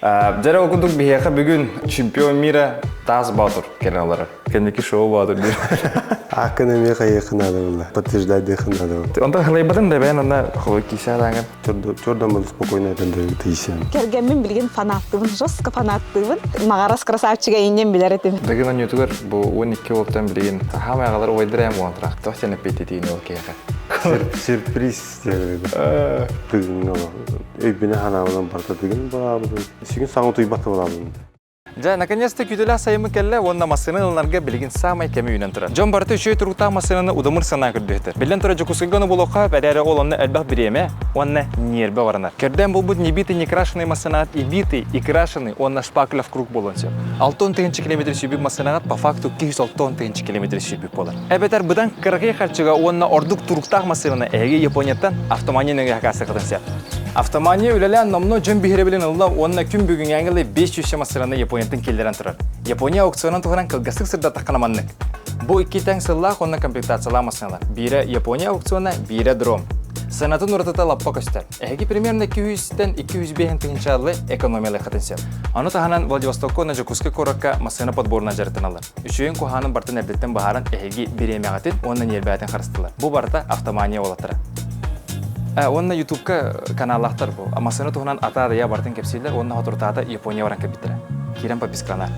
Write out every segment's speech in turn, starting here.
Дьэ ол курдук биһиэхэ бүгүн чемпион мира Таас Боотур кэлэн олорор. Кэнники шоу Боотур диир. Ааккын эмиэ хайыаххын наада буолла. Подтверждайдыаххын наада буолла. Онтон халайбатын да бэйэн онно холой киисэ Чордан был спокойно этэн тиийсем. Кэргэммин билигин фанаттыбын, жестко фанаттыыбын. Маҕарас красавчига иннем билэр этим. Дагын онньутугар бу 12 уолтан билигин хаамай аҕалар убайдара эм буолан турар. Тоох сен эппиэттэтиини ол киһиэхэ. Сюрприз Тыгыҥҥа өйбүнэ ханаабынан барыта тыгын баабытын сүгүн саҥа утуйбат буолаабын. Дьэ, наконец-то күүтүлээх сайыммыт кэллэ уонна массыына ылынарга билигин саамай кэми үүнэн турар. Дьон барыта үчүгэй туруктаах массыынаны удамыр санаа көрдөһүтэр. Биллэн турар, Дьокуускайга ону булуохха эрээри ол онно элбэх бириэмэ уонна ньиэрбэ баранар. Көрдөөн булбут небитый некрашенный массыынаҕыт и битый, и крашеный уонна шпакля в круг буолуон сөп. 60 тыһыынча километр сүүрбүт массыынаҕыт по факту 260 тыһыынча километр сүүрбүт буолар. Эбэтэр быдан кыракый харчыга уонна ордук туруктаах массыынаны эһиги Японияттан Автомания нөҥүө хакаастыаххытын сөп. Автомания үлэлээн номнуо дьон биһирэбилин ылла уонна күн бүгүҥҥээҥи 500 массыынаны Японияттан киллэрэн турар. Япония аукционун туһунан кылгастык сырдаттаххына маннык. Бу икки тэҥ сыллаах уонна комплектациялаах массыыналар. Биирэ Япония аукциона, биирэ дром. Сыанатын уратыта лаппа көстөр. Эһиги примерно 200-тэн 205 тыһыынчааллы экономиялыаххытын сөп. Ону таһынан Владивостокка уонна Дьокуускай куоракка массыына подборунан дьарыктаналлар. Үчүгэйин куһаанын бартын эрдэттэн быһааран эһиги бириэмэҕитин уонна ньиэрбэҕитин харыстылар. Бу барыта автомания уолаттара. Уонна Ютубка каналлаахтар бу. Массыына туһунан атаа-дайа барытын кэпсииллэр уонна соторутаата Япония баран кэлбиттэрэ. Киирэн подпискаланаар.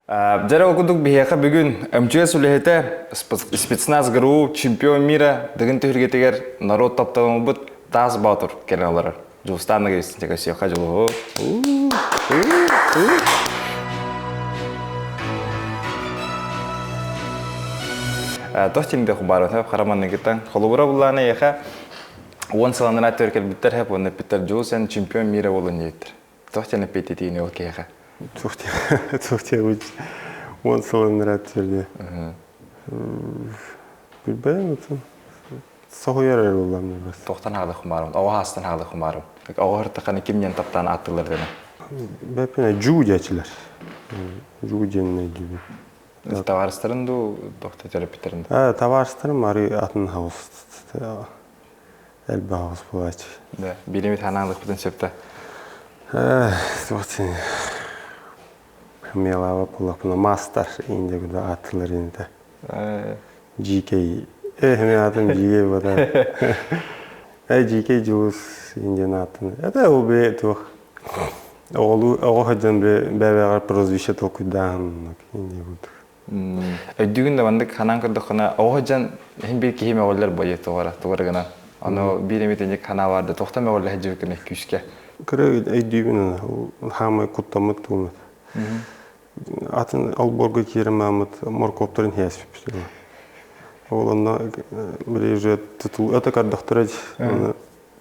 Дьэ ол курдук биһиэхэ бүгүн МЧС үлэһитэ спецназ ГРУ чемпион мира Дыгын түһүлгэтигэр норуот тапталын Таас Боотур кэлэн олорор. Дьулустаан Нагайыстин көрсүөххэ дьулуһу. Тох тинде хубарата хараманныгыттан холобура буллаана эйэхэ уон сыланара төр кэлбиттэр хэп уонна эппиттэр Дьулус эн чемпион мира болун диэбиттэр. Туох диэн эппиэттэтиини ол киһиэхэ? Туох диэн уон сылын түөрде. Билбэйим отун. Соһуйар эрэ буоллам бас. Туохтан хаалых хумаарым? Оҕо хаастан хаалых хумаарым. Оҕо хыртаханы ким диэн таптаан ааттыылар дэнэ? Бэппине Жуу диэчилэр. Жуу диэн өйдүүбүн. Табаарыстарын дуу, тохто төрөппүттэрин дуу? Табаарыстарым ары атын хаус элбэх оҕус буолааччы. Да, биир эмит ханаалыахпытын сөп да. Туох Мелава буоллахпына мастер инде куда ааттылар инде. GK. Э, мен атым GK бода. Э, GK Дьулус инден атын. Это ол бе туох. Оҕолу оҕо сылдьан бе бэбэҕэр прозвище толкуйдааһын инде курдук. Өйдүүгүн да маннык ханаан көрдөххүнэ, оҕо сылдьан иһин биир киһи мөҕүллэр буолуо тугара, тугара гынан. Ону биир эмит инник санаа баар да, туохтан мөҕүллэ сылдьыбыккыный күүскэ? Кыра өйдүүбүн хаамай куттаммыт туумат. Атын олбуорга киирэн мааммыт моркуоптарын хээспиппит. Ол онно били уже тутул это көрдөхтөрө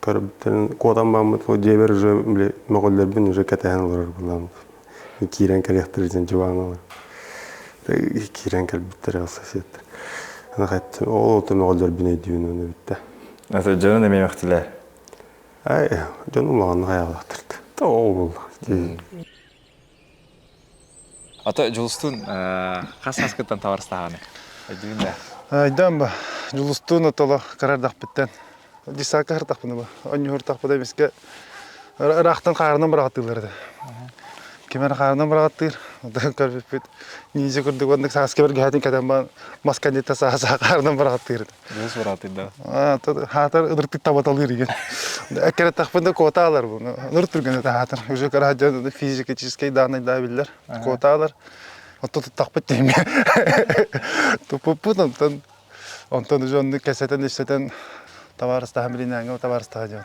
көрбүттэрин куотан бааммыт ол дьиэбэр уже били мөҕүллэрбин уже кэтэһэн олорор буолааммыт. Киирэн кэлиэхтэрэ диэн дьыбаан киирэн кэлбиттэрэ ол соседтар. Ол ото мөҕүллэрбин өйдүүбүн уонна бүттэ. Это дьонун эмиэ мөхтүлэр. Ай, дьон улаҕаннык айаалаахтарт. Ол буолла. Ата Дьулустуун хас сааскыттан табарыстааҕыный? Өйдүүн да. Айдан ба, Дьулустуун отоло карардахпыттан. Десакка хартахпына ба. Онньуһуртахпыта эмискэ ыраахтан хаарынан быраҕаттыыллар этэ. Ким эрэ хаарынан быраҕаттыыр. Оттон көрбүппүт ниндзя курдук оннук сааскы бэргэһэтин кэтэн баран мас кэнниттэн саа-саа хаарынан быраҕаттыыр этэ. Дьулус быраҕаттыыр да. Хаатар ыртык табаталыыр игин. Эккирэтэхпин да куотаалар бу. Нур түргэн этэ хаатар. Уже кыра дьон физический данные биллэр. Куотаалар. Оттон туттахпыт тиэмэ. Туппуппут онтон онтон уже оннук кэсэтэн issэтэн табаарыстаһан билинээҥҥэ табаарыстаһа дьон.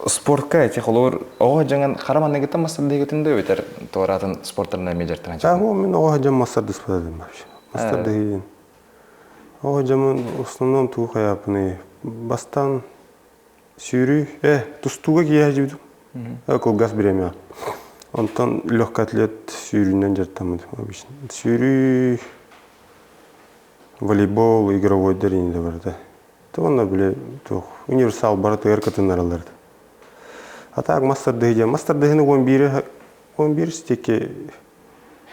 Спортка эти холобур оҕо дьаҥан хара манныгыттан мастардыгытын да эбэтэр туораатын спорттарынан эмиэ дьарыктанан А мин оҕо дьон мастардыспатым вообще. Мастардыгын. Оҕо дьомун в основном тугу хайаапыный бастаан сүүрүү э тустууга киэһэ дьибитим. Кылгас бириэмэ. Онтон легкий атлет сүүрүүнэн дьарыктаммытым обычно. Сүүрүү волейбол игровойдар инде барда. Уонна били туох универсал барытыгар кытыннараллар. А так мастер дыһы диэн мастер дыһыны 11 11 стеки.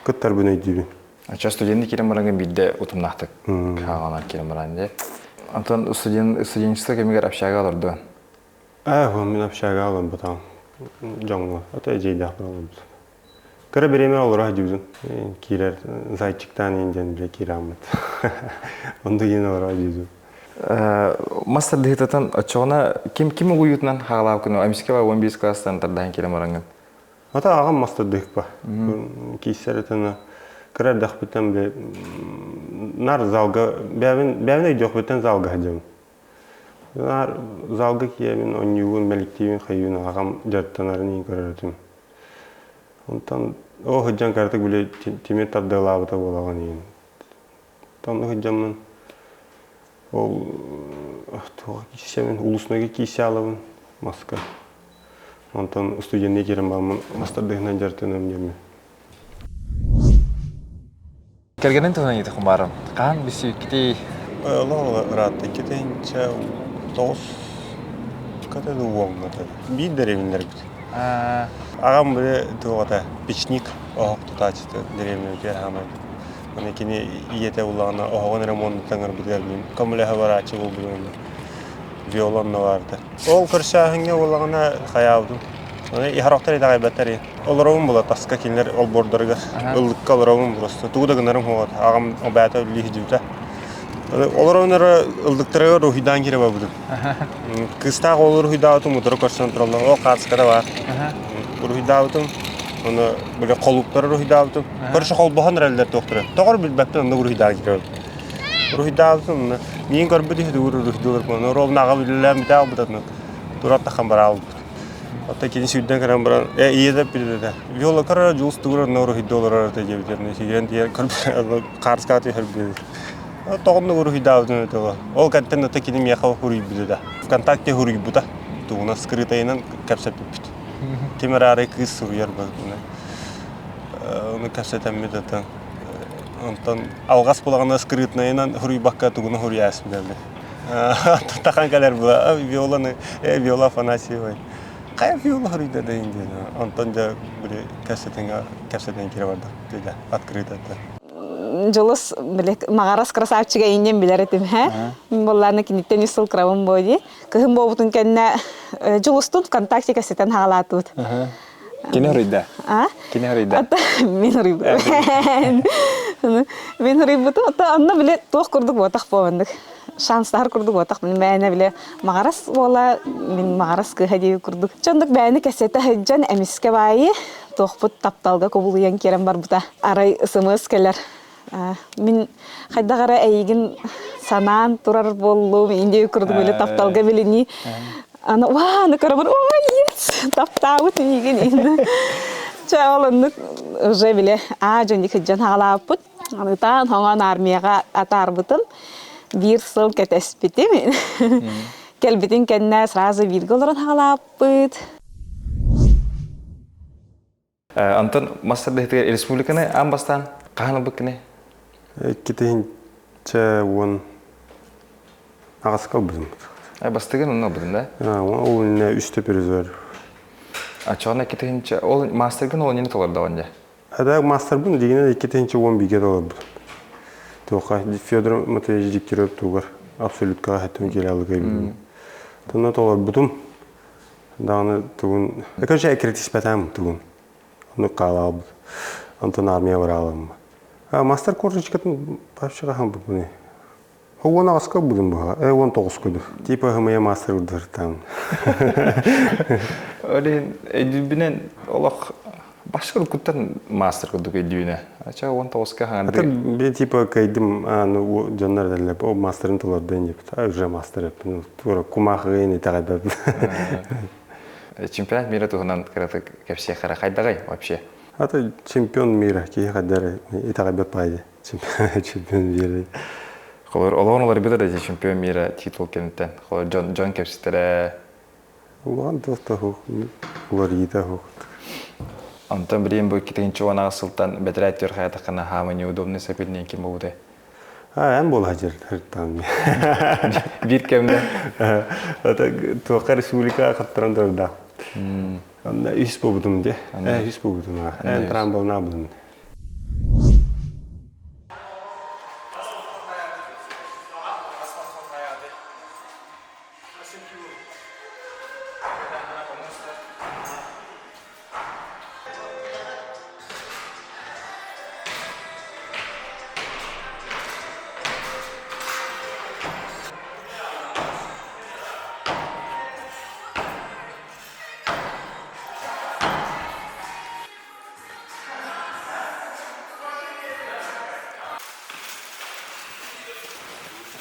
Кыттарбын өйдүүбүн. Ача студенты киирэн бараҥҥын биирдэ утумнаахтык хааланар киирэн баран дии. Антон студент студенчество кэмигэр общага олордуон. Ээ, мин общага олорбутам. Дьоҥҥо, ото эдьиийдээх олорбут. Кыра бириэмэ олоро сылдьыбытым. Киирэр зайчиктаан иин диэн бile киирээммит. Онду иин олоро сылдьыбытым. Мас тардыһыытатан оччоҕуна ким ким угуйуутунан хаалаабыккын эмискэ 11 класстан тардаһан киирэн бараҥҥын. Ата аҕам мас тардыһыкпа. Кииссэр этана кыра эрдэхпиттэн бile нар залга бэйэбин бэйэбин өйдүөхпүттэн залга сылдьабын. Наар залга киэбин онньуубун, мэликтиибин, хайыыбын аҕам дьарыктанарын иһин көрөр этим. Онтон оо сылдьан кыратык били тимир тардыалаабыта буолаҕын иһин. Онно сылдьаммын ол туох киирсэбин улуснайга киирсэ алабын маска. Онтон студенныы киирэн бараммын мас тардыһынан дьарыктаныам диэммин. Кэргэнин туһунан ыйытык баарым. Хаһан билсибиккитий? Олох ыраатта иккитинчэ тоҕус ката да уоҥҥа биир дэриэбинэлэрбит. Аҕам били туох печник оһох тутааччыта дэриэбинэбитигэр хаамай. Аны кини ийэтэ улаҕана оһоҕун эрэ муоннуттан ырбытыгар мин көмөлөһө барааччы буолбутум онно. Виола онно баарда. Ол көрсөөһүҥҥэ буоллаҕына хайаабытым. Аны иһарохтор итэҕэйбэттэр Олоробун була таска кинилэр олбуордарыгар ыллыкка олоробун просто тугу да гынарым суоҕа аҕам обээтэ үлэлии сылдьыбыта. Олорон эрэ ыллыктарыгар уһуйдаан киирэ барбытым. Кыыстаах уолу уруһуйдаабытым утары көрсөн тураллар. Ол хаартыската баар. Уруһуйдаабытым. Ону били холууптары уруһуйдаабытым. Короче, холбоһон эрэллэр туохтара. Тоҕор билбэппин онно уруһуйдаан киирэ барбытым. Уруһуйдаабытым онно миин көрбүт иһит уруһуйдуулар. Ону ровно аҕам үлэлээн бүтэ аҕалбыт турар таххан бараабыт. Оттон кини сүүрдэн кэлэн баран, ээ ийэтэ эппит этэ. Виола көрөр, Дьулус тугур онно уруһуйда олорор этэ диэбитин сигэн тиийэн хаарыскаҕа түһэрбит. Тоҕоннук уруһуйдаабытын этэ ол. Ол кэнтэн ата кини миэхэ уруйбут этэ. ВКонтакте уруйбута. Тугунан скрытайынан кэпсэппиппит. Ким эрэ кыыс суруйар быһыытынан. Ону кэпсэтэммит атын. Онтон алҕас булаҕына скрытнайынан уруйбакка тугуну уруйаасым диэн. Тахан кэлэр була Виоланы, э, Виола Афанасьева. Хайа Виола хоруйда да диэн. Онтон дьэ били кэпсэтиҥэ кэпсэтэн киирэ барда. Дьэ открыто это. Дьулус били маҕарас красавчига инньэн билэр этим һэ. Буоллаана киниттэн үс сыл кырабын буо дии. Кыһын буолбутун кэннэ Дьулустун ВКонтакте кэпсэтэн хаалаатыбыт. Кини хоруйда? А? Кини хоруйда? Мин хоруйбутум. Мин хоруйбутум. Ото онно били туох курдук буотах буоланнык. Шанстаһар курдук буотах. Мин бэйэне били маҕарас буола, мин маҕарас кыыһа диэби курдук. Чондук бэйэни кэсэтэ сылдьан эмискэ баайы туохпут тапталга кубулуйан киирэн барбыта. Арай СМС кэлэр. Мин хайдах эрэ эйигин санаан турар буоллум, индия курдук били тапталга билинии Аны уаа, аны көрөбүн, ой, yes, таптаабыт миигин. Чэ, ол оннук уже били аа дьон кыдьан хаалаабыппыт. Ытаан хоҥон армияҕа атаарбытым. Биир сыл кэтэспитим. Кэлбитин кэннэ сразу бииргэ олорон хаалаабыппыт. Антон мас тардыһытыгар республиканы аан бастаан хаһан ылбыккыный? Иккитиһинчэ уон аҕыска ылбытым. Бастыгын онно ылбытын да? Ол иннэ үстэ призер. Аччоҕуна иккитиһинчэ ол мастергын ол иннини толордоҕун дьэ? Эдэ мастербын дигинен иккитиһинчэ уон бииргэ толорбутум. Туохха Федор Матвеевич Дегтярев тугар абсолюткаҕа хэттим киирэ Тонно толорбутум. Даҕаны тугун короче эккирэтиспэтэм тугун оннук хаалаабыт онтон армия бараалым а мастер корточкатын вообще хаһан буппуный уон аҕыска ылбытым быһа э уон тоҕуска типа хымыйа мастер ырдыртаан Ол иһин өйдүүрбүнэн олох башка уруккуттан мастер курдук өйдүүнэ. Ача 19-ка хаҥарды. Би типа кайдым аны дьоннор дэллэп о мастерын толордон диэбит. А уже мастер эппин тура кумаахыгын итэҕэйбэп. Чемпионат мира туһунан кыратык кэпсиэх эрэ хайдаҕай вообще? Ата чемпион мира киһи хайдар итэҕэйбэт баайы чемпион мира. Холор олоҕун олорбута да чемпион мира титул кэнниттэн. Холор дьон дьон кэпсэтэрэ Улахан туох да суох, уларыйыыта суох. Онтон билигин бу 2010 сылтан бэтэрээ түөр хайатаххына хаама неудобный соперник ким буолбутай? А, эн буола сылдьар ыртаан. Биир кэмҥэ. Туохха республика хаттаран турардаах. Онно үс буолбутум дии. Э, үс буолбутум. Эн трамболна булдум.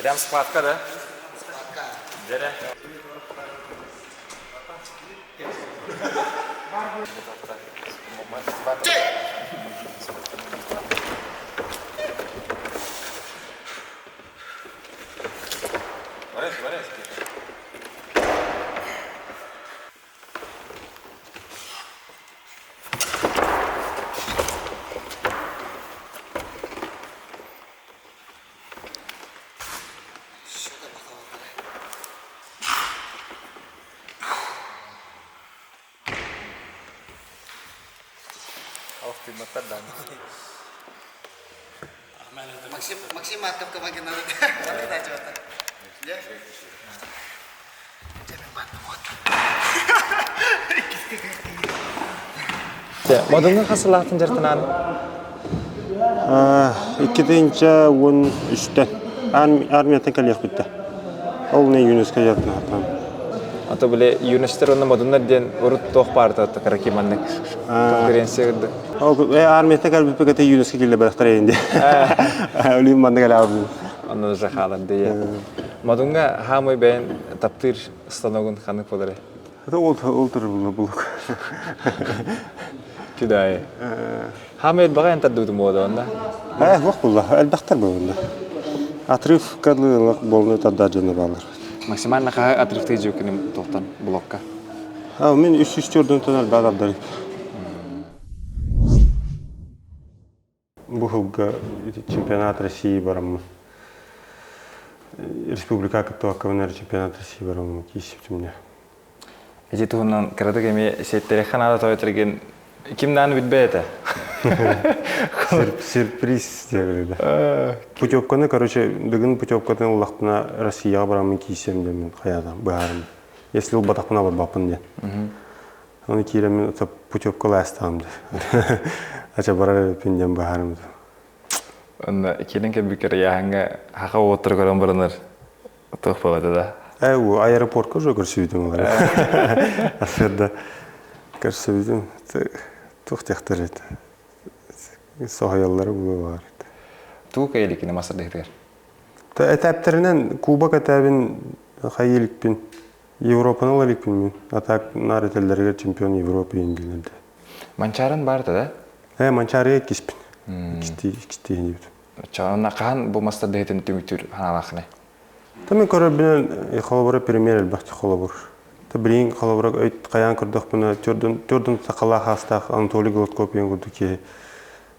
Прям схватка, да? Схватка. Дьэрэ. Максим, Максим Марков командирынан Модуҥҥа хас сылаахтын дьарытынаан? 2013-тэн армияттан кэлиэхпиттэ. Ол не юнеско дьарытынааттан. Ато били юностер уонна модуннар диэн урут туох баарта караки маннык конференция кырдык. Ол армияттан кэлбиппит кете юнеско киллэ бэрехтер эйинди. Өлүүм маннык элаабын. Онно уже хаалар дии. Модуҥҥа хаамай бэйэн таптыыр станогун ханнык болары? Это ол ол турбула булук. Кидай. Хаамай элбэҕи эн тардыбытым буолуо онно. Э, уох булла. Элбэхтэр буолла. Отрыв кадлылык болну тардар дьоно баалар. Максимально хаһы отрывтыы дьүкүнүм туохтан блокка. А, мен 304 тоннар баалардар. Бу сылга чемпионат России бараммын. Республика кыттыбаккабын чемпионат России бараммын киисиптимне. Ити туһунан кыратык эмиэ сиэттэриэххэ наада тоойторгин кимнаан билбэт этэ. Сюрприз диэбитэ. Путевканы, короче, бүгүн путевкатын ыллахпына Россияҕа бараммын киисиэм диэммин хайаатам быһаарым. Если ылбатахпына барбаппын диэн. Ону киирэммин путевка ылаастаҕым дии. Ача барар эбиппин диэн быһаарым. Онно киирэн кэлбиккэр ыйааһыҥҥа хаха уоттары көрөн баранар туох буолбата да? Ээ, аэропортка уже көрсүбүтүм олар. Асырда көрсүбүтүм. Туох диэхтэр этэ. Соһуйаллара буолуо баар. Тугу кэйиликкини масырдыһытыгар? Этээптэринэн кубок этээбин хайыыликпин Европаны ыла иликпин мин. А так наар этэллэригэр чемпион Европы иҥгилэрдэ. Манчаарын баарта да? Э, Манчаарыга иккиспин. Иккистии, иккистии диэбит. Чаана хаһан бу мастардаһытын түмүктүүр ханаалааххыный? Та мен көрөрбүнэн холобура премьер элбэх холобур. Та билигин холобура хайаан көрдөхпүнэ төрдүн сакалаах хаастаах Анатолий Гладков диэн курдук киһи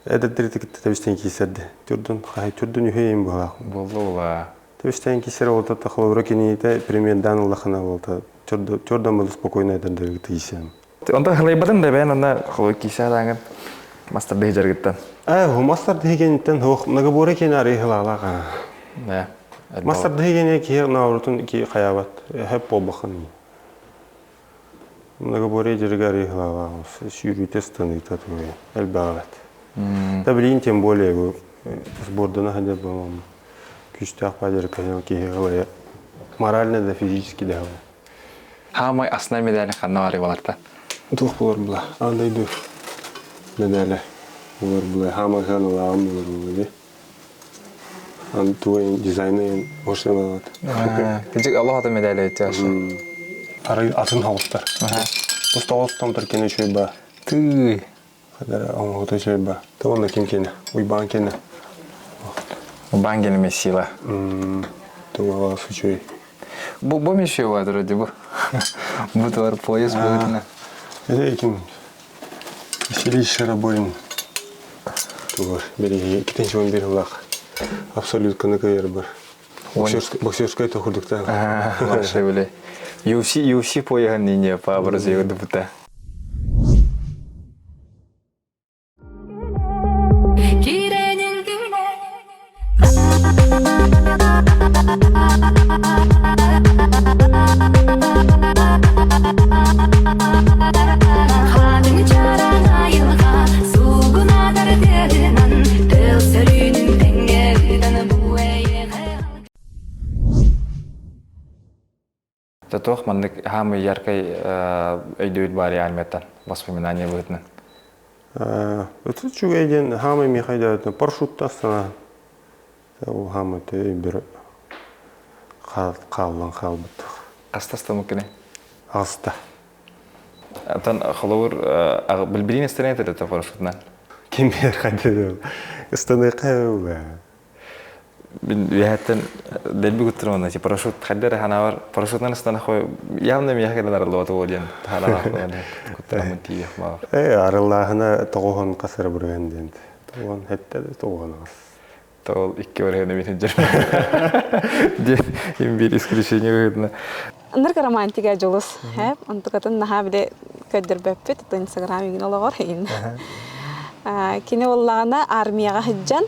эдэрдери кытта тэбистэн киирсэрди. Төрдүн хай төрдүн үһэйин буолаах. Буолла була. Тэбистээн киирсэр уолта холобура киниитэ премьердаан ыллахына уолта төрдөн буолу спокойно эдэрдери кытта киирсэм. Онтон хылайбатын да бэйэн онно холобур киирсэ сатааҥҥын мастар дыһыдьаргыттан. Ээ, мастар дыһыгениттэн суох многоборье киэн арыы хылаалаах. Ээ. Мастар дыһыгене киһи наоборотун ки хайаабат хөп буолбахын. Многоборье дьарыга арыы хылаалаах сүүрүүтэ станыыта тугуй элбэҕэбэт. Да билигин тем более сбордана сылдьар буолуом күүстээх баадьарыкка киһи хылайа морально да физически да хылайа. Хаамай астынар медали ханна бары баларта? Туох буолар була? Аан дойду медали буолар була. Хаамай сыаналааҕым буолар була дии. Ан тугай дизайны ошыналаат. Кыжык Аллах ата медали өтө Арай атын хаҕыстар. Бу тоҕус томтор кene үчүгэй ба. Тыы. Хадара оҥоһута үчүгэй ба. Туонна ким кene? Уйбаан кene. Уйбаан кene сила. Туга үчүгэй. Бу бу мешева вроде бу. Бу товар пояс быһытына. Это ким? Василий Шараборин. Тугар береги 2011 жыллах абсолютканы кыйар бар. Боксерская тохурдуктан. Вообще били. UFC UFC пояһын не по образу его Туох маннык хаамый яркай өйдөбүл баар армияттан воспоминание быһыытынан? Өтө үчүгэй диэн хаамай миэхэ өйдөөтүн парашютта астана. Ол хаамай өйбөр. Хааллан хаалбыт. Хаста астаммыккыный? Аҕыста. Оттон холобур билбилиин ыстаныа этэ парашютунан? Ким билэр хайда ыстаныахха Мин үөһэттэн дэлби куттарым онно парашют хайда эрэ ханаабар парашютунан ыстанах явно миэхэ кэлэн арыллыбата буолуо диэн таһаалаах куттараммын тиийиэх баҕар. Э арыллааһына тоҕуһун хас эрэ бырыһыан диэн. Тоҕуһун хэттэ да тоҕуһун аҕыс. Тоҕул икки бырыһыаны мин сылдьар. Диэн им биир исключение быһыытынан. Ынырык романтика дьулус. Онтукатын наһаа били көрдөрбөппүт, ото Инстаграм игин олоҕор игин. Кини буоллаҕына армияҕа сылдьан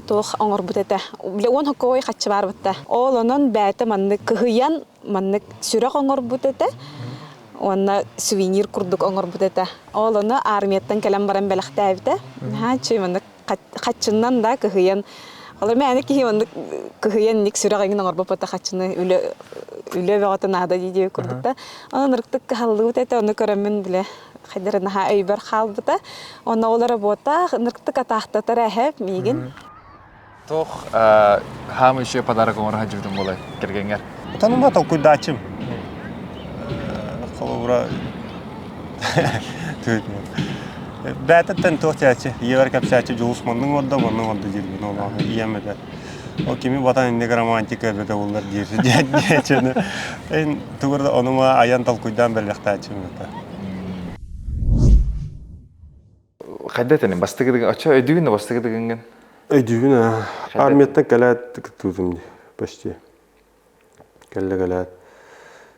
туох оҥорбут этэ. Бile уон хоккой хаччы баарбытта. Ол онон бэйэтэ маннык кыһыйан маннык сүрэх оҥорбут этэ. Уонна сувенир курдук оҥорбут этэ. Ол ону армияттан кэлэн баран бэлэхтээбитэ. Наһаа үчүгэй маннык хаччыннан да кыһыйан Олор мээнэ киһи оннук кыһыйан ник сүрэх эҥин оҥорбоппута хаччыны үлэ үлэ бөҕөтө наада дии диэбит курдук да. Онон ырыктык кыһаллыбыт этэ, ону көрөммүн билэ хайдары наһаа өйбөр хаалбыта. Онно ол работа ынырыктык атаахтатар эһэ миигин. Туох хаам еще подарок оҥоро сылдьыбытым буолай кэргэҥҥэр? Отонума толкуйдааччым. Холобура Бэтэттэн туох диэччи, ийэбэр кэпсээччи Дьулус маннык оҥордо, маннык оҥордо диирбин ол ийэм этэ. Ол кими батан инник романтика эбитэ буоллар диир диэччини. Эн тугу да онума айан толкуйдаан бэлэхтээччим этэ. Хайда этини бастакы дыгын оччо өйдүүгүн да бастакы дыгыҥҥын? Өйдүүбүн аа. Армияттан кэлээт кыттыбытым дии почти. Кэллэ кэлээт.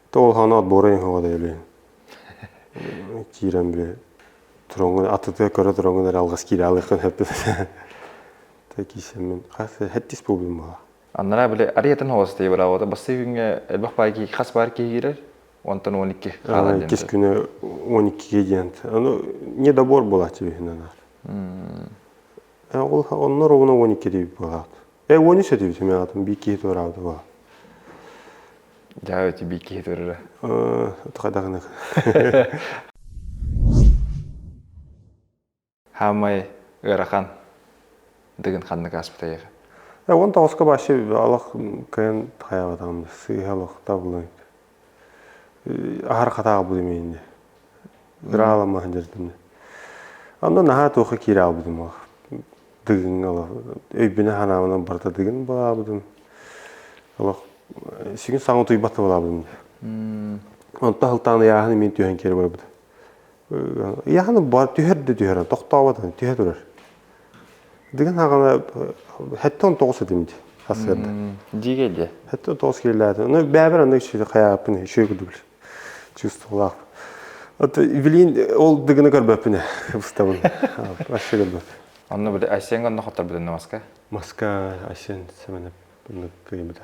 То ол хаана отбора иһоҕо да илин. Киирэн били туроҥун атытыга көрө туроҥун эрэ алҕас киирэ алыаххын сөп. Та киисэммин хас хэттис буолбутум буолла. Аннараа били арыйатын хоҕос тиийэ быраабыта бастакы күҥҥэ элбэх баай киһи хас баар киһи киирэр онтон 12 хаалар диэн. Иккис күнэ 12-ге диэн. Ону недобор буолааччы биһинэн аар. Ол онно ровно 12 диэбит буолаат. Э 13 этибит мен атым бии киһи туораабыта буолаа. Дьаа өтү бии киһи турара. Хайдахына. Хаамай ыарахан дыгын ханнык ааспыта эйиэхэ? Э 19-ка вообще алах кыайан хайаабатаҕым сыыһа олох табыллан аһар хатааҕа бу димиинде ыраалама дьэрдимне онно наһаа туохха киирэ албытым олох дыгыҥҥа олох өйбүнэ ханаабынан барыта дыгын балаабытым олох сүгүн саҥа утуйбат балаабытым онто сылтаан ыйааһын имиин түһэн киирэ барбыта ыйааһын бар түһэр да түһэр тохтообот түһэ турар дыгын хаҕана 79 этим дии сарсыарда Дии дии. 79 киилээтим ну бэйэбэр оннук үчүгэй хайааппын үчүгэй курдук чувствовалаах Вот билин ол дыгыны көрбөппүн быстабын вообще көрбөп Онно били Айсеҥҥа онно хотторбутун маска. Маска Айсен Семенов оннук кыйбыта.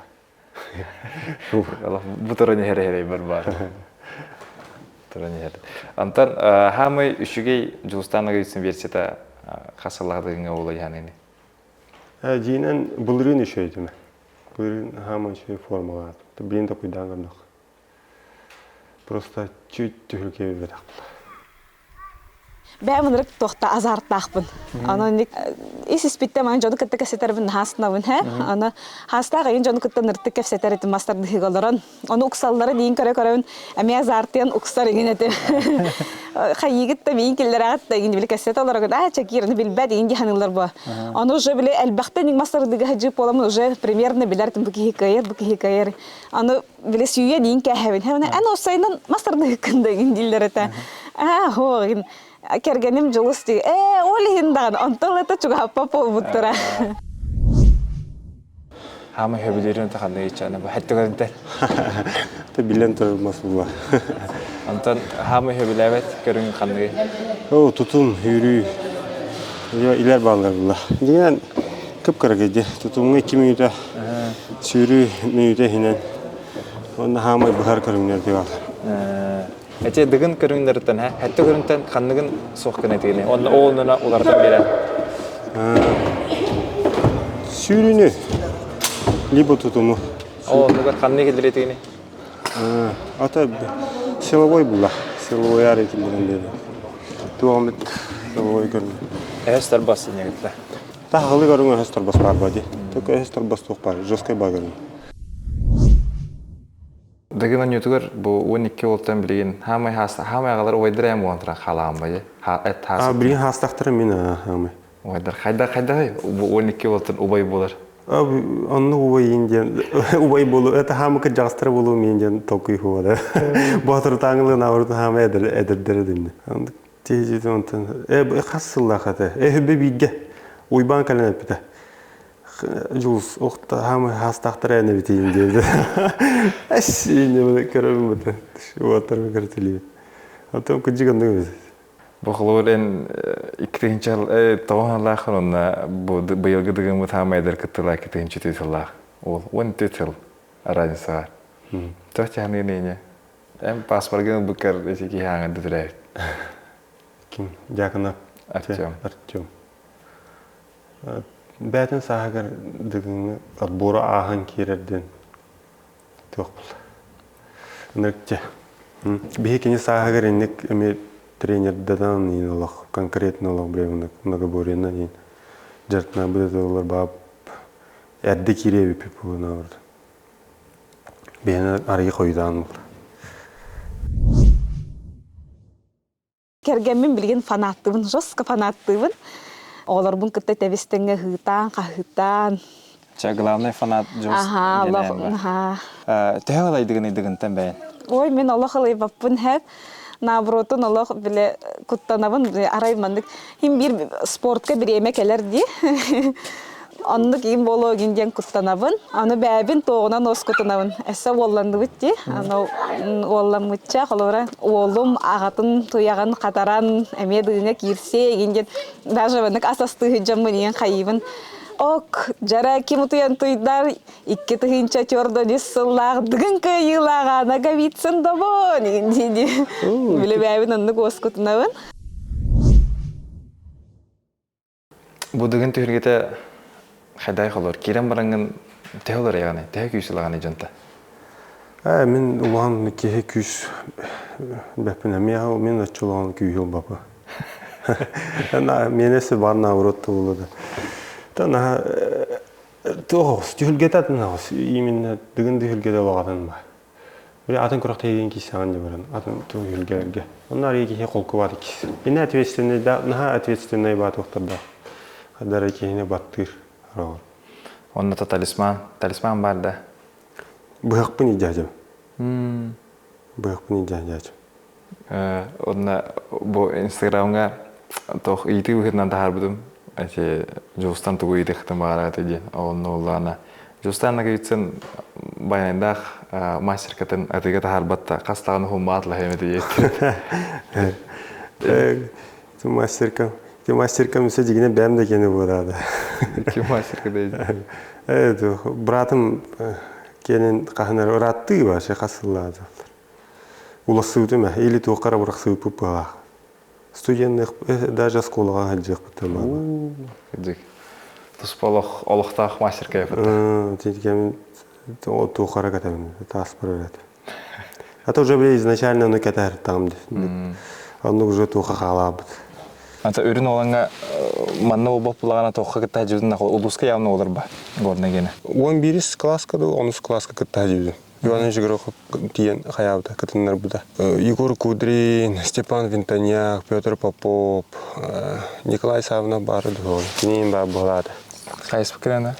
Бу туран иһэр иһэр бар Туран иһэр. Антон хаамый үчүгэй Дьулустаан Ноговицын версията хас сыллаах дыгыҥҥа буола иһаныны? Дьиинэн былырыын үчүгэйдим. Былырыын хаамай үчүгэй формалаат. Билин да куйдаан көрдөх. Просто чуть түһүлгэ билбэтэх Бэйэм ынырык туохта азартаахпын. Аны инник ис испиттэн маны дьону кытта кэпсэтэрбин наһаа астынабын һэ. Аны хаастаах эйин дьону кытта ынырыктык кэпсэтэр этим мастардыһыыга олорон. Ону уксалларын иин көрө-көрөбүн эмиэ азартыйан уксар иҥин этим. Хайыыгыт да миин киллэрэҕит да иҥин били кэпсэтэ олорогут аа чэкиир аны билбэт иҥин дии саныыллар буо. Ону уже били элбэхтэн иҥ мастардыга садьыып буоламмын уже примерно билэр бу киһи кыайар, бу киһи кыайар. Аны били сүүйэн иин кээһэбин. Эн осайынан мастардыһыккын да иҥин дииллэр этэ. Аа, хуоҕин кэргэним Дьулус дии. Ээ, ол иһин даҕаны онтон ылата чугаһаппат буолбуттара. Хаама хөбүлүүрүн таханны иччаана бу хэтти көрүнтэн. Та билэн турар мас була. Онтон хаама хөбүлээбэт көрүҥ ханныгый? О, тутум, үүрүү. Илэр бааллар була. Дигэн кып-кыракый ди. Тутумҥа 2 мүнүүтэ сүүрүү мүнүүтэ иһинэн уонна хаамай быһар көрүҥнэр диэн Эти дыгын көрүҥнэриттэн һэ, хэтти көрүҥтэн ханныгын суох гына этигини. Онно ол оннуна уларытан биэрэн. Сүүрүүнү либо тутуму. Ол оннугар ханнык киллэр этигини? Ата силовой була. Силовой ар киллэрэн биэрэ. Туоҕум силовой көрүҥ. Эһэс тарбас иннегитла. Таһылы көрүҥ эһэс тарбас бар бади. Только эһэс тарбас туох бар, жесткой бар көрүҥ. Дыгын онньутугар бу 12 уолтан билигин хаамай хаас хаамай аҕалар убайдар эм буолан туран хаалаан байы. Эт хаас. А билигин хаастахтара мин хаамай. Убайдар хайда хайда бу 12 уолтан убай буолар. Онну убайын диэн убай болу это хаамы кырдьаҕастара болу мин диэн толкуй хуода. Боотурутааҥылы наурутун хаама эдэрдэрэ динни. Тиһижити онтон э хас сыллаах этэ. Э хүббэ бииргэ Уйбаан кэлэн эппитэ. Дьулус охта хаамы хаастаахтара эн эбитиин диэбитэ. Эс инне көрөбүн быта. Уоттар көртүлүбүт. Оттон кыдьык оннук эбит. Бу холобур эн иккитинчи тоҕо сыллааххын онно бу быйылгы дыгыммыт хаамай эдэр кыттыылаах иккитинчи сыллаах. Ол 14 сыл разница бар. Туох чаһыныгын ине? Эн паспоргын ылбыккар ити киһи ааҥырда төрөөбүт. Ким? Дьаакына Артем. Артем. Бээтин сааһыгар дыгыҥҥы отбору ааһан киирэр диэн туох буолла. Ынырыкча. Биһи кини сааһыгар инник эми тренердатан иин олох конкретно олох биле многоборьенан иин дьарытынан быдатылар баап эрдэ киириэ эбиппит буолуна Биһиэнэ арыйы хойутаан буолла. Кэргэммин билигин фанаттыыбын, жестко фанаттыыбын. Оҕолорбун кытта тэбис-тэҥҥэ ыһыытаан, хаһыытаан. Чэ, главный фанат Дьулус Аһаа, олох, аһаа. Төһө ылайдыгын ыйдыгынтан бэйэн? Ой, мин олох ылайбаппын һэп. Наоборотун олох биле куттанабын арай маннык хим биир спортка бириэмэ кэлэр дии. Оннук им буолуо диэн куттанабын. Аны бэйэбин туоҕунан уоскутунабын. Өссө уолланныбыт дии. Аны уолламмычча, холобура, уолум аҕатын туйаҕын хатаран эмиэ дыгыҥа киирсиэ игин диэн даже маннык ас астыы сылдьаммын иэн хайыыбын. Ок, дьара ким утуйан туйдар 2004 сыллаах дыгын кыайыылааҕа Ноговицын добон игин дии Биле бэйэбин оннук уоскутунабын. Бу дыгын түһүлгэтэ хайдай холор киирэн бараҥҥын төһө олор яғни төһө күүс ылаҕаный дьонто? Ээ мин улахан киһи күүс бэппин эмиэ мин оччо улахан күүһү ылбаппын. Миэнэси бар наоборот буолла да. Та наһаа туох түһүлгэтэ атын аҕыс именно дыгын түһүлгэтэ улаҕатын ба. Били атын күрэхтэһиигин киирсэҕин дии баран, атын түһүлгэлэргэ. Онно арыйа киһи холку баат киирсэр. Иннэ ответственный да, наһаа ответственный баат уохтардаах. Хадара киһини баттыыр араҕар. Онно то талисман, талисман баар да? Быһахпын илдьээдьим. Быһахпын илдьээдьим. Онно бу Инстаграмҥа туох ыйытыы быһыытынан таһаарбытым. Эти Дьулустан тугу ыйытыахтын баҕараата диэн. Онно буоллаҕына Дьулустан Ноговицын байанайдаах мастеркатын атыыга таһаарбат да хас даҕаны уһуммаат лаһыам этэ диэттэр. Ти мастерка, ти мастерка мүсэ дьигинэ бэм да киэнэ буолаада. Ти мастерка да Э, братым киэнин хаһан ырааттыы вообще хас сыллаады. Улассыбытым ээ, или туохха эрэ бырахсыбыппыт быһалаах. Студенныах даже оскуолаҕа сылдьыахпыт Уу, кырдьык. Туспа олох олохтоох мастер кэппит. Тиикэмин туохха эрэ кэтэбин, тааспар эрэ этэ. А то уже били изначально ону кэтэһэртэҕим дии. Оннук уже туохха хаалаабыт. Ата үрүн оланга манна буолбат булаҕына туохха кытта сылдьыбытын улууска явно олорба горный гене. 11 класска да 10 класска кытта сылдьыбытым. Иван Жигорохов тиийэн хайаабыта, кытыннарбыта. Егор Кудрин, Степан Винтоняк, Петр Попов, Николай Савинов баара дуо, киниин баар буолаата. Хайыспыт кэлэн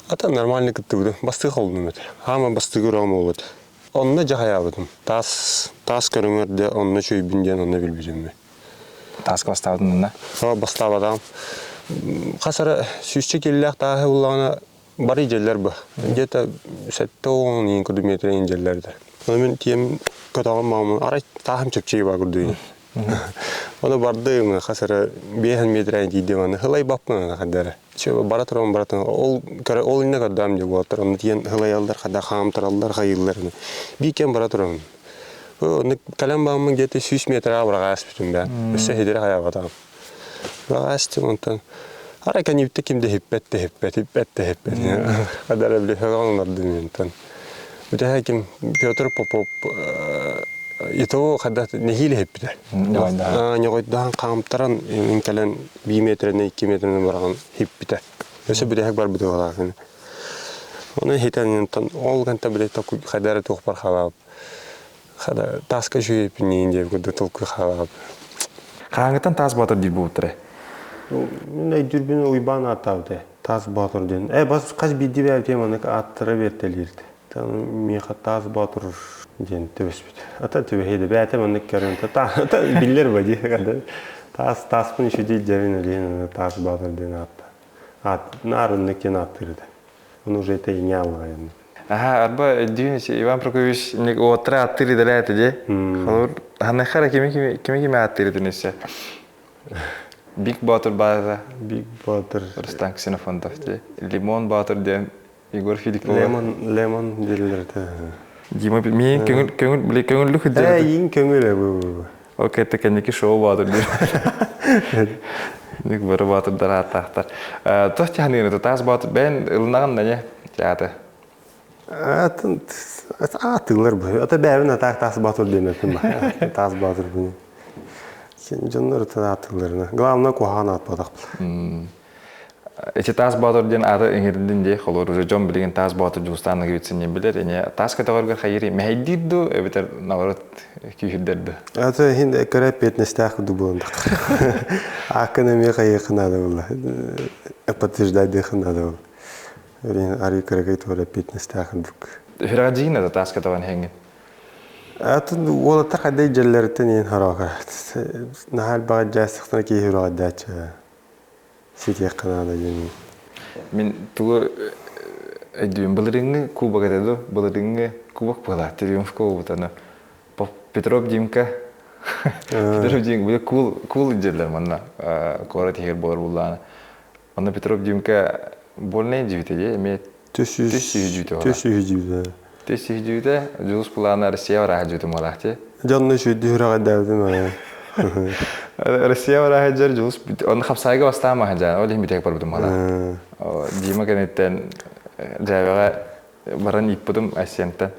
Ата нормально кыттыбытым. Бастыы холбунум этэ. Хаама бастыгы урам буолбут. Онно дьэ хайаабытым. Таас, таас көрүҥэр де онно чөйбүн диэн онно билбитим. Тааска бастаабытын онно? Бастаабатаҕым. Хас эрэ сүүсчэ киилэлээх тааһы буллаҕына Бары дьэллэр бу. Где-то 70 иин курдук метр иин дьэллэр да. Ону мин тиэм көтөҕөн маамын арай тааһым чэпчэки баа курдук. Ону бардым хас эрэ биэһэн метр тиийдим аны хылайбаппын аны хаддара. Чө бара туран бара туран ол көрө ол инне көрдөм дии буолаттар онно тиийэн хылайаллар хада хаамтараллар хайыыллар биир кэм бара туран Онно кэлэн бааммын где-то 100 метр быраҕа ааспытым бээ. Өссө хидире хайаабатаҕым. Баҕаастым онтон арай кэннибиттэ ким да иһиппэт да иһиппэт, иһиппэт да иһиппэт. Хадара били хөҕөн олордум онтон. Бүтэһэ ким Петр Попов итого хадда нэһиилэ иһиппитэ. Ньоҕойдоон хаамтаран кэлэн 1 метринэн 2 метринэн бараҕын иһиппитэ. Өссө бүтэһик барбыт ыалаахын. Оны иһитэн онтон ол гантан били хайдара туохпар халаап. Хада тааска үчүгэйпин диэн курдук толкуй хаалаҕа. Хаһааҥҥыттан таас боотур диир буолбуттара? Мин өйдүүрбүн Уйбаан ааттаабыта. Таас Боотур диэн. Э, бас хас биирдии бэйэбитин маннык ааттара биэртэлиирт. Миэхэ Таас Боотур диэн түбэспит. Ата түбэһиэ да бэйэтэ маннык көрөн та биллэр ба дии. Таас тааспын үчүгэй дьэбин өлүөн Таас Боотур диэн аатта. Аат наар оннук диэн ааттыыр этэ. Он уже это и не аллаҕайын. Аха, арба өйдүүн Иван Прокопьевич уоттара ааттыыр идэлээ этэ дии. Холобур, ханныхара кими кими кими кими ааттыыр этин өссө? Биг Боотур баата. Биг Боотур. Рустам Ксенофонтов дии. Лимон Боотур диэн Егор Филиппов. Лемон, Лемон дииллэр этэ. Дима, миин көҥүл, көҥүл, били көҥүллүк Ээ, иин көҥүл бу. Окей, это кэнники шоу баатыр диир. Ник бары баатырдар ааттаахтар. Туох тиһаныгын таас баатыр бэйэн ылынаҕын да не театр. Атын аатыылар бу. Ата бэйэбин атаак таас баатыр диэмэппин ба. Таас баатыр буну. Дьоннор ата аатыыларына. Главное куһаҕан аатпатах. Ити Таас Боотур диэн ааты иҥэрдин дии, холобур, уже дьон билигин Таас Боотур Дьулустаан Ноговицын диэн билэр, эмиэ таас көтөҕөргө хайыырый, мэһэйдиир дуу, эбэтэр наоборот күүһүрдэр дуу? Это иһин кыра эппиэтинэстээх курдук буолан Ааккын эмиэ хайыахха наада буолла. Подтверждайдыахха наада буолла. Арыы кыракый туора эппиэтинэстээх курдук. Үһүрэҕэ дьиин это таас көтөҕөн иһэҥҥин? Атын уолаттар хайдай дьэллэриттэн иһин хараҕа. Наһаа элбэҕи дьээстэхтэрэ киһи үрэҕэдээччи. Ситиэххэ наада диэн. Мин тугу өйдүүм былырыыҥҥы кубок этэ дуо? Былырыыҥҥы кубок буолаа, Триумф кубок аны Петров Димка Петров Димка били кул кул дьиэлэр манна куорат иһигэр буолар буллаана. Онно Петров Димка больнай дьибитэ дии эмиэ Түс түс түс дьибитэ. Түс дьибитэ Дьулус Пулана Россия барааһа дьүтүм буолаах дии. Дьонно үчүгэй үрэҕэйдээбитим ээ. Россия барааһа дьэр Дьулус онно хапсаайга бастаан маһа дьаан ол иһин бүтэһик барбытым буолаах. Дима кэнниттэн дьээбэҕэ баран ииппитим Асентан.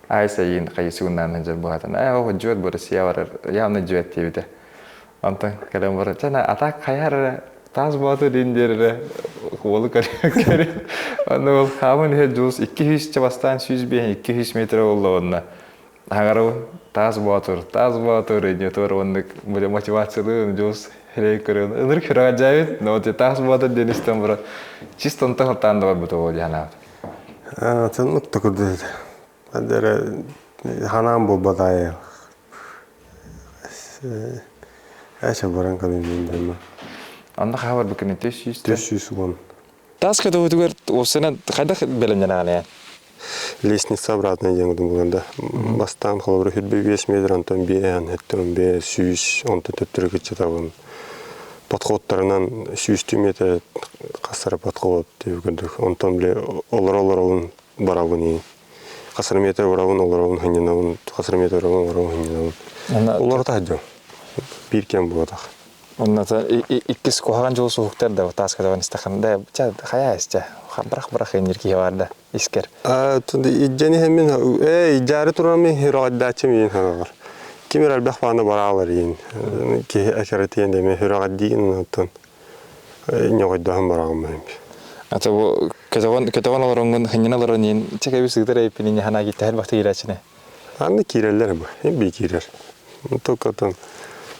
Ай сайын хайысыгыннаан дьэр буһатан. Ээ ол дьүөт бу Россия барар явно дьүөт диэбитэ. Онтон кэлэн баран, чэ, атак хайар эрэ, таас боотур диэн диэр эрэ уолу көрө Онно ол хааман иһэр Дьулус 200 бастаан 105 200 метр буолла онно. Аҥарабын таас боотур, таас боотур идиотур оннук мотивациялыын Дьулус хэрэй көрөн ынырык сүрэҕэлдьээбит, но вот таас боотур диэн истэн баран чисто онтон халтаан да барбыт ол дии санаабыт. Атын укта курдук Эрэ ханаан буолбатаайа. Эчэ баран кэлин дэнэ. Онно хаһа барбыккын 300 310. Таас көтөҕүтүгэр уопсайынан хайдах бэлэмнэнэҕин Лестница обратно диэн курдук да. Бастаан холобура хүрбэ 5 метр, онтон биэһэн, хэттэн 5, 100, онтон төттөрү кыччатабын. Подходтарынан 100 метр хасара подход диэбит курдук. Онтон бile олоро-олоробун барабын ии. Хасар метр барабын олоробун ханньанабын, хасар метр барабын олоробун ханньанабын. Олорото сылдьабын. Биир кэм буолбатах. Онно иккис куһаҕан дьол суһуктар да таас көтөҕөн истэххин да чэ хайаа истэ бырах-бырах иннир киһи бар да искер. Ижжэн иһэммин ээ ижжаары тураммын сүрэҕэлдээччим иин ханаҕар. Ким эрэ элбэх баана бараалар иин. Киһи экэрэтиэн дэмэ сүрэҕэлдиин оттон ньоҕойдоһон бараҕым Ата бу көтөҕөн көтөҕөн олороҥҥун хынньан олорон иин чэ кэбис ыытар эйпин инни ханаа кииттэһэр бахта киирээччини. Аны киирэллэр бу. Би киирэр. Только там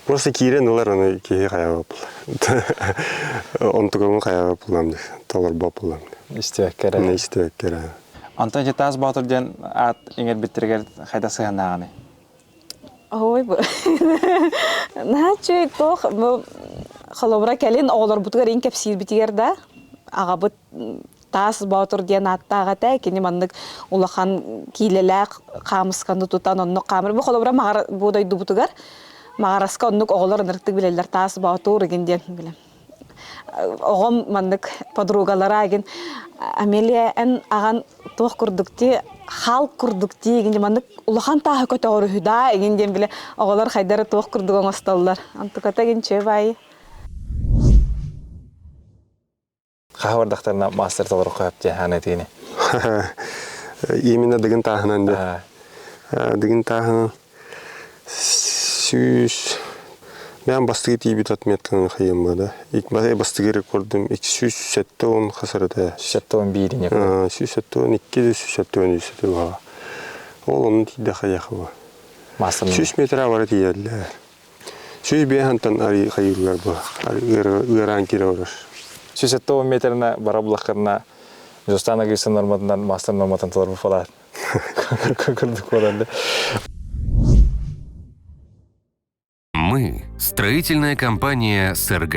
просто киирэн ылар аны киһи хайаҕа була. Онтугун хайаҕа булам толорбо булам. Истибэккэ Истибэккэ Онтон ити Таас Боотур диэн аат иҥэрбиттэригэр хайда сыһыаннааҕыный? Ой, бу наһаа үчүгэй туох бу холобура кэлин оҕолорбутугар иҥ кэпсиирбитигэр да аҕабыт Таас Боотур диэн ааттаах этэ. Кини маннык улахан киилэлээх хаамысканы тутан оннук хаамыр. Бу холобура маҕара бу дойдубутугар Маҕараска оннук оҕолор ынырыктык билэллэр Таас Боотур игин диэн билэм. Оҕом маннык подругалара игин Амелия эн аҕан туох курдук дии хаал курдук дии игин маннык улахан тааһы көтөҕөр үһү даа игин диэн билэ оҕолор хайдары туох курдук оҥостоллор онтуката игин чүө баайы Хаһа бардахтарына мастер толорукка хөп диэн хаана этиини. Именно дыгын тааһынан да. Дыгын тааһынан сүүс Мен бастыгы тиийбит отметканы хайым да. Бастыгы рекордум 270 хасарата. 71 не. 172 173 Ол onun тиийдэ хайахыба. Маастар 100 метр бара тиийэллэр. 105 антан арый хайыыллар бу. Ыараан киирэ олорор. 170 метрына бара булаххарына Жостан Агыйсын норматынан мастер норматын толорбу фалаат. Курдук буолар. Мы – строительная компания СРГ.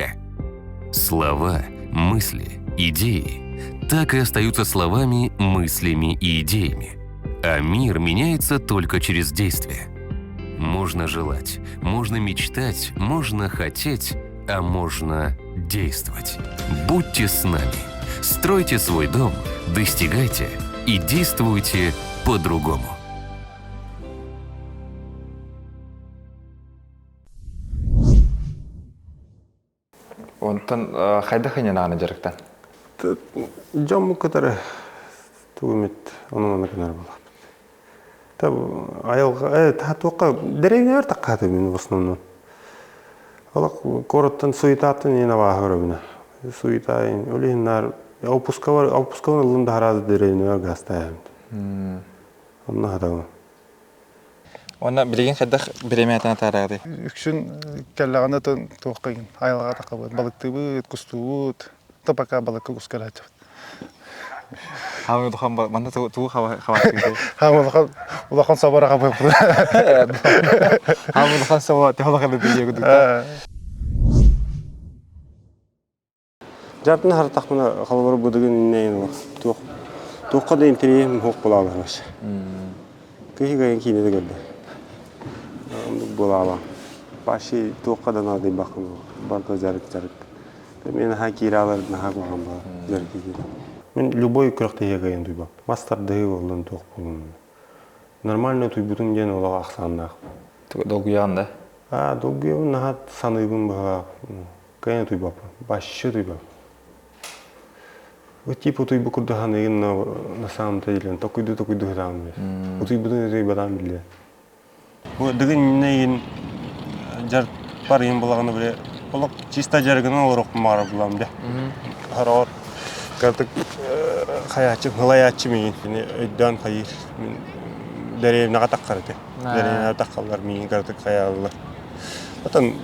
Слова, мысли, идеи так и остаются словами, мыслями и идеями. А мир меняется только через действие. Можно желать, можно мечтать, можно хотеть, а можно действовать. Будьте с нами. Стройте свой дом, достигайте и действуйте по-другому. Онтон хайдах инэн дьарыктан? Дьоммут кытары тугу эмит ону-маны гынар буоллахпыт. Та айылҕа туохха дэриэбинэбэр таххаата мин в основном. Олох куораттан суетаттан иһин абааһы көрөбүнэ. Суета ол иһин наар опускабар опускабын ыллым да хараада дэриэбинэбэр гаастаайабын. Онно хатабын. Уонна билигин хайдах бириэмэ атаарааҕый? Үксүн кэллэҕинэ туохха айылҕаҕа тахабыт, балыктыыбыт, кустуубут, то пока балыкка куска эрэ Хаамы улахан манна тугу хабааттыгый? Хаамы улахан улахан собор хабыппыт. Хаамы улахан собо төһө улахан билиэ кудукта. Дьартын харатахпына холобур быдыгын иннэйин туох туохха да интэриэһим суох буолааларбас. Киһи кайын киинэ да көрдө. Оннук буолаала. Вообще туохха да наадыйбаккын барыта дьарык дьарык. Мен наһаа киирэ алар наһаа куһаҕан буолар дьарык киирэ. Мин любой күрэхтэһиигэ кыайан туйбап. Мас тардыһыы буоллун туох буоллун. Нормально туйбутум диэн олох ахсааннаах. Долгуйаҕын да? Аа, долгуйабын наһаа саныыбын быһалаах. Кыайан утуйбаппын. Вообще утуйбаппын. Вот типа утуйбут курдук саныыгын, но на самом-то деле токуйду токуйду сытаҕын билэр. Утуйбутун утуйбатаҕын биллэ. Бу дыгын иннин дьарыкпар иһин булаҕына бile олох чисто дьарыгынан олоруохпун баҕарар булам дьэ. Хороҕор кыратык хайааччы хылайааччы миигин кини өйдөөн хайыыр мин дэриэбинэҕэ таххар этэ. Дэриэбинэҕэ таххаллар миигин кыратык хайааллар. Отон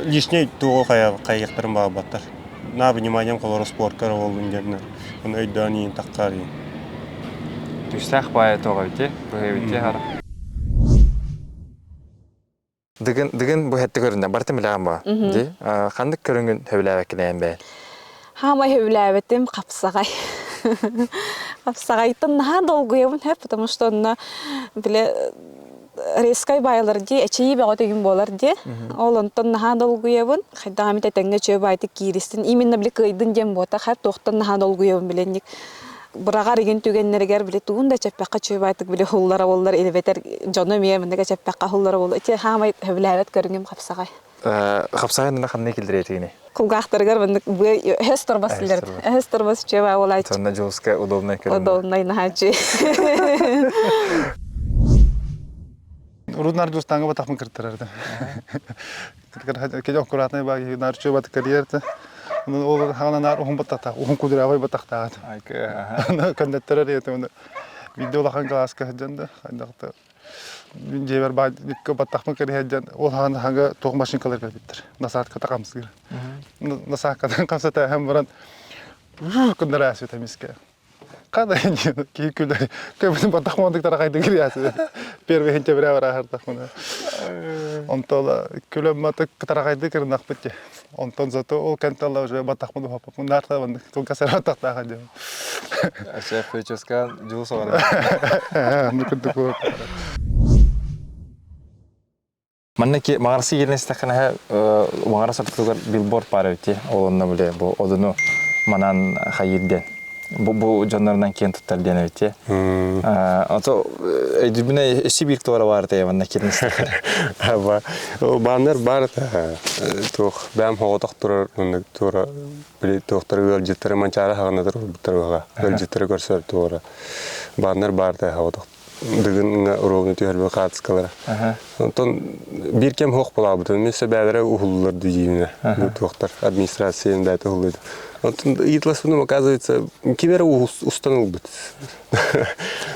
лишний туоҕу хайыахтарын баҕарбаттар. На вниманием холоро спорка эрэ буоллун диэннэр ону өйдөөн иин таххар иин. Түстээх баайа тоҕо эбити, быһа хара. Дыгын дыгын бу хэтти көрүнэ барытын билэҕин ба. Ди ханнык көрүҥүн сөбүлээбэккинээн бэйэн? Хаамай сөбүлээбэтим хапсаҕай. Хапсаҕайтан наһаа долгуйабын һэ, потому что онно бile резкай баайылар дии, эчийии бөҕө төгүн буолар дии. Ол онтон наһаа долгуйабын. Хайдах эмит этэҥҥэ үчүгэй баайдык кииристин. Именно били кыайдын диэн буотах, туохтан наһаа долгуйабын билэнник быраҕар игин түгэннэригэр били тугун да эчэппэххэ үчүгэй баайдык били уһуллара буоллар илибэтэр дьону эмиэ маннык эчэппэххэ уһуллара буоллар ити хаамай сөбүлээбэт көрүҥүм хапсаҕай. Хапсаҕай нана ханна киллэриэтигини? Кулгаахтарыгар маннык быа өһөс торбос киллэр. Өһөс торбос үчүгэй баа буолааччы. Сонно Дьулуска удобнай көрүҥ. Удобнай наһааччы. Урут Дьулустааҥҥа батахпын кыртарар Кеде аккуратный баа нар чуо бат карьерта. Ол хаана нар уһун баттахтаах, уһун кудрявый баттахтаах. Көннөттөрөр ете Видео улахан класска сылдьан да хайдахта мин дьиэбэр баа баттахпын кэриһэ ол хаана хага туох машинкалар кэлбиттэр. Насадката хамсыыр. Насадкадан хамсатаһан баран кыннараа эмискэ. Хада киһи күлэр. Көбүтүн баттах муондуктара хайдыгыр кириэси. Первый сентября бараахыртахпына. Онтон күлөм маты кытарахайды кырынахпыт те. Онтон зато ол кэнталла уже баттахпын ухаппын наарта баннык тулка сара баттахтааха диэн. Шеф прическа дьул соҕана. Нукурдук. Манна ки маҕарасы киирэн истэххинэ маҕарас ортотугар билборд баар эбит ол онно бile бу одуну манан хайыыр диэн бу бу дьоннорунан киэн туттар диэн эбит ото өйдүүбүнэ өссө биир туора баар этэ манна киирэн истэххинэ Бааннар баар этэ туох бэм хоҕотох турар оннук туора били туохтары ыалдьыттары манчаары хаҕына турбуттар баҕа ыалдьыттары көрсөр туора бааннар баар этэ хоҕотох Дыгыҥҥа уруогуна түһэрбит хаартыскалара. Онтон биир кэм суох буолаабытын мин сөбээлэрэ уһуллар диинэ туохтар администрацияны бэйэтэ уһуллуйда. Онтон ыйыталаспытым оказывается ким эрэ устан ылбыт.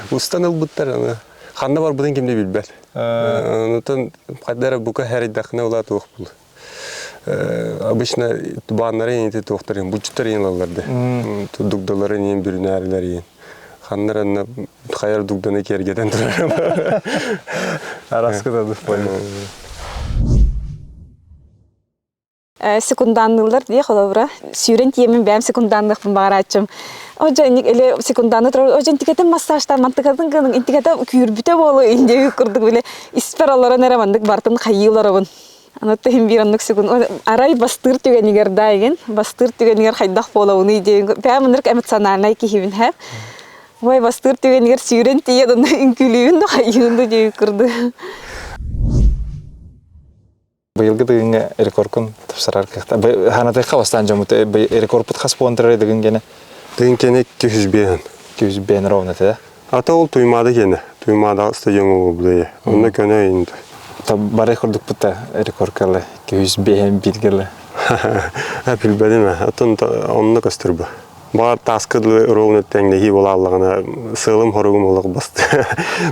Устан ылбыттар аны. Ханна барбытын ким да билбэт. Онтон хайда эрэ бука хэрийдэххинэ улаа туох бул. Обычно бааннары инити туохтарын булчуттар иин ылаллар да. Дугдаларын иин бүрүнээрилэр иин. Ханна эрэ хайар дугданы киэргэтэн турар. Араскы да Секунданныыллар дии холобура сүүрэн тиийэммин бэйэм секунданныахпын баҕарааччым. Одьо инник или секунданны турар одьо интикэтин массажтаан мантыкатын гының интикэтэ күүрбүтэ буолу индиэ курдук били испэр олорон эрэ маннык бартын хайыы олоробун. Аны иһин биир оннук секунд арай бастыыр түгэнигэр да игин бастыыр түгэнигэр хайдах буолабыный диэн бэйэм ынырык эмоциональнай киһибин һэ. Ой бастыыр түгэнигэр сүүрэн тиийэн онно үҥкүүлүүбүн да хайыыбын да диэбит курдук. Быйылгы дыгыҥҥа рекордкун тупсарар кыахта. Ханатыахха бастаан дьоммут рекордпут хас буолан турар дыгын гене? Дыгын кене 205. 205 ровно да? Ата ол Туймаада кене. Туймаада стадион болбуда. Онно көнө инде. Бары курдукпут рекорд кэлэ. 205 бир кэлэ. Билбедим. Атын онно көстөр бу. Баар тааска дылы ровно тэҥнэһии буолааллаҕына сыалым хоругум олох басты.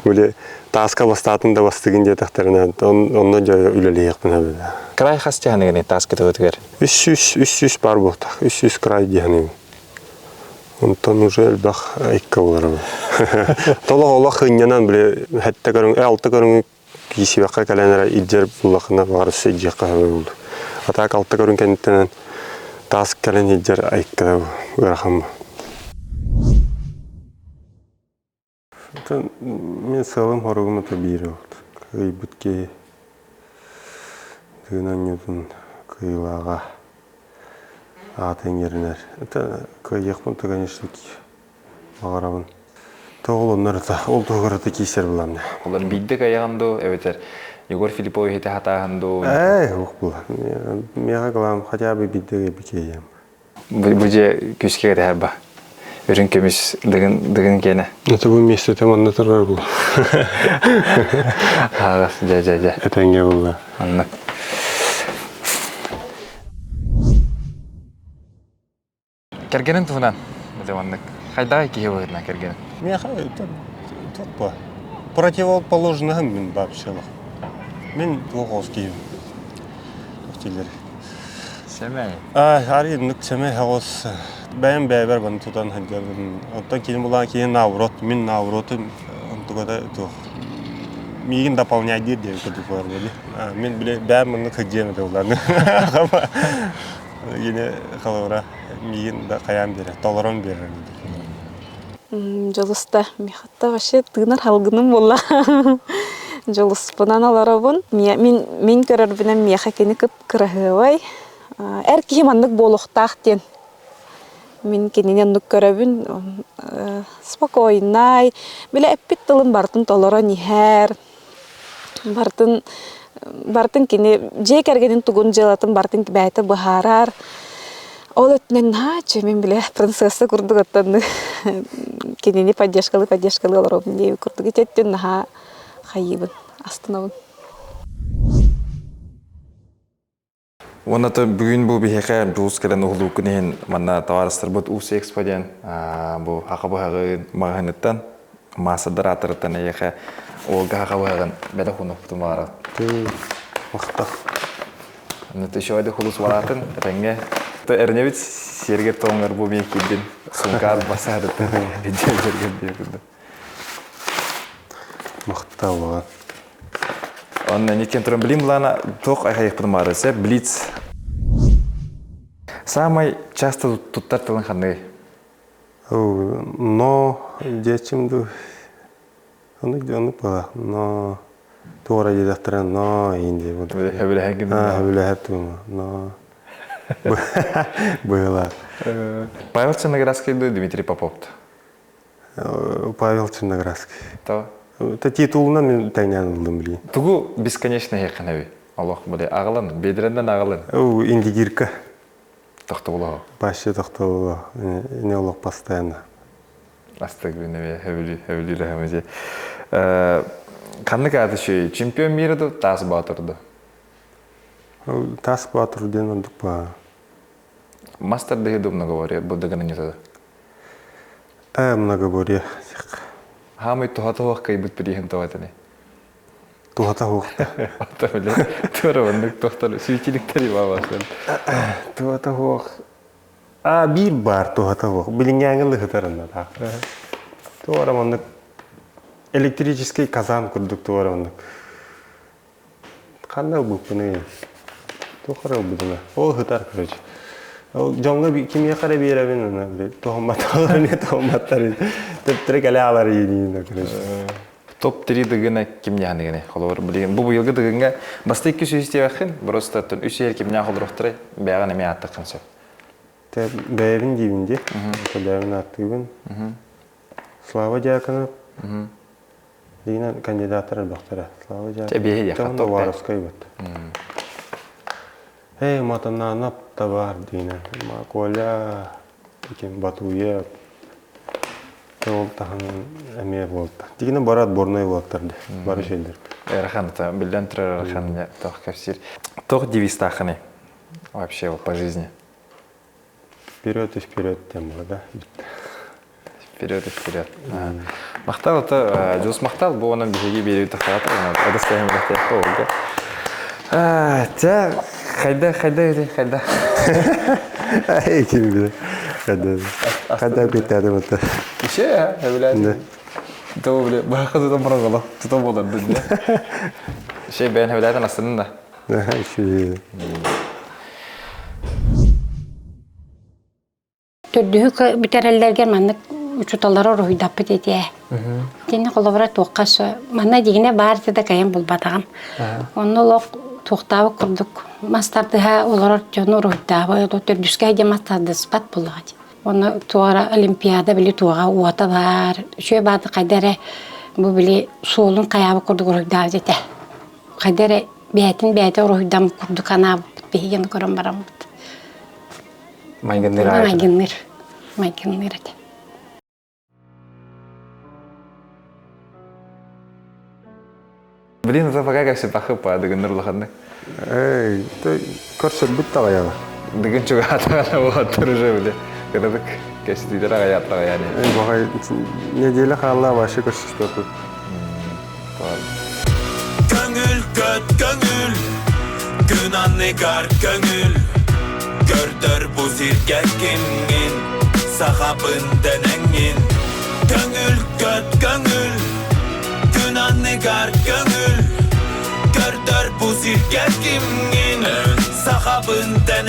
Били тааска бастаатын да бастыгын диэтэхтэринэ онно дьэ үлэлиэхпин эбит. Край хас дьаһаныгыный тааска төбөтүгэр? 300 300 бар буолтах. 300 край дьаһаныгын. Онтон уже элбэх икки болар. Толох олох ынньанан били хэтте көрүҥ, алты көрүҥү киисибэххэ кэлэн эрэ илдьэр буллахына баҕар өссө илдьиэххэ сөбө буолду. А так алта көрүҥ кэнниттэн таас кэлэн илдьэр айыкка ыарахан. Мин сыалым хоругум это биир вот. Кыайбыт киһи тыын анньытын кыайыылааҕа аата иҥэринэр. Это кыайыахпын то конечно Баҕарабын. Тоҕо оннор ата, ол туһугар ата киисэр булам. Олор биирдэ кыайаҕын дуу, эбэтэр Егор Филиппович ити хатааһын дуу? Ээ, ух була. Миэхэ кылаам хотя бы биирдэ кыайбыккыйам. Бу же күүскэ кэтэһэр ба. Үрүҥ көмүс дыгын дыгын киэнэ. Это бу миэстэтэ манна турар бу. Ааҕас, дьэ дьэ дьэ. Этэҥҥэ булла. Аннык. Кэргэнин туһунан это маннык. Хайдаҕай киһи быһыытынан кэргэнин? Миэхэ туох противоположноһым мин вообще Мин туох оҕус киһим. Туох дииллэр. Сэмэй. Арый инник сэмэй оҕус бэйэм бэйэбэр баны тутан сылдьабын. Оттон кини булаан кини наоборот, мин наоборотум онтугата туох миигин дополняй диир диэн курдук буолар буолли. Мин били бэйэм маннык сылдьыам этэ булааны. Кини холобура миигин да хайаан биэрэр, толорон биэрэр. Дьулуста михатта вообще тыынар халгыным буолла. Дьулуспунан олоробун. Мин, мин көрөрбүнэн миэхэ кини кып-кыраһыабай. Эр киһи маннык буолуохтаах диэн мин кинини оннук көрөбүн. Спокойнай, бile эппит тылын барытын толорон иһэр. Барытын барытын кини дьиэ кэргэнин тугун дьыалатын барытын бэйэтэ быһаарар. Ол өттүнэн наһаа мин бile принцесса курдук оттон кинини поддержкалыы поддержкалыы олоробун диэбит курдук ити өттүн наһаа хайыыбын астынабын. Уонна бүгүн бу биһиэхэ Дьулус кэлэн уһулууккун иһин манна табаарыстарбыт Уус Экспо диэн бу хаха быһаҕы маҕаһыыныттан маастардар ааттарыттан эйиэхэ уолга хаха быһаҕын бэлэх уунуохпутун баҕарабыт. Махтал. Еще один хулус бараатын этэҥҥэ эрнебит сиэргэр тоҥҥор бу мин киирдин сункаар басаадыттан диэбит Махтал. Онно никкен туран билим булаана туох айхайыахпытын баарыса блиц. Самай часто туттар тылын ханныгый? Но диэчим ду оннук оннук буола но туора диэтэхтэрэ но иин диэбит. Хөбүлэһэр Хөбүлэһэр тугума но быһыылаах. Павел Черноградский ду Дмитрий Попов Павел Черноградский. То титулунан мин тэҥнээн ыллым билигин. Тугу бесконечно иһиэххин Олох били аҕалан, бедреннен аҕалан. Оо, индигирка. Тохтобулаһо. Вообще тохтобулаһо. Не олох постоянно. Астык бинеме хөбүлүү хөбүлүү Ханнык ааты шүй чемпион мира ду таас баатыр ду? Таас баатыр диэн ордук баа. Мастер дыһы ду многоборье бу дыгына не Многоборье. Хаамай туһата суох кыайбыт бирииһин тоҕо этини? Туһата суох. Ата биле туора оннук туохтар сүүтиликтери баабасын. Туһата суох. А биир баар туһата суох. Билиҥҥээҥи лыһытарынна таах. Туора маннык электрический казан курдук туора оннук. Ханна ылбыппыный? Туох эрэ ылбытына. Ол ыһытар, короче. Ол дьоҥҥо кимиэхэ эрэ биэрэбин, аны туһамматтар эмиэ туһамматтар. Төптөрө кэлэ аалар ииниин, короче. Топ-3 дыгына кимнээхин холобур билигин бу быйылгы дыгыҥҥа бастакы 200 диэбэххин, просто үс иһэр кимнээх олоруохтарай, бэйэҕин эмиэ ааттаххын сөп. Тэ бэйэбин диибин дии. Бэйэбин ааттыыбын. Слава Дьяконов. Дигинэн кандидаттар элбэхтэрэ. Слава Дьяконов. Товаровскай бут. Эй, Матананов табаар дигинэн. Коля, ким Батуев. Ол таһынан эмиэ буолта. Дигинэн бары отборной буолтар де. Бары şeyler. Ыарахан, биллэн турар ыарахан тох кэпсиир. Тох девизтаахыный вообще вот по жизни? Вперед и вперед диэн буолла да. Вперед и вперед. Махтал это Дьулус махтал бу онон биһиги биэрии тахсаатар адыс тэһин бэхтиэххэ олга. Чэ хайда хайда үтэй хайда. Ким билэр. Хайда хайда күттээтим это. Ишэ хэбилээн. То биле баха тутан баран тутан болар дэнне. Шей бэйэн хэбилээтэн астынын да. Төрдүһү бүтэрэллэргэр маннык учууталлары уруһуйдаппыт этэ. Итиннэ холобура туохха манна дигинэ баар да кайан булбатаҕым. Онно олох туохтаабыт курдук мас тардыһа олорор дьону уруһуйдаабыт. Төрдүскэ дьэ мас тардыспат буоллаҕа дии. Онно туора олимпиада били туоҕа уота баар. Үчүгэй баады хайда эрэ бу били суолун хайаабыт курдук уруһуйдаабыт этэ. Хайда эрэ бэйэтин бэйэтэ уруһуйдаммыт курдук анаабыппыт биһигини көрөн бараммыт. Майгынныыр Майгынныыр. Майгынныыр этэ. Блин, это пока как все пахыпа, дыгынныр улаханнык. Эй, көрсөрбүт таҕайаҕа. Дыгын чугаатаҕана уолаттар уже били кыратык кэстиилэр аҕайааттаҕа яни. Баҕай неделя хаалла вообще көрсүспэппит. Көҥүл көт көҥүл, күн анныгар көҥүл Көрдөр бу сиргэ кимҥин, сахабын дэнэҥҥин Көҥүл көт көҥүл, күн анныгар көҥүл Көрдөр бу сиргэ кимҥин, сахабын дэнэҥҥин.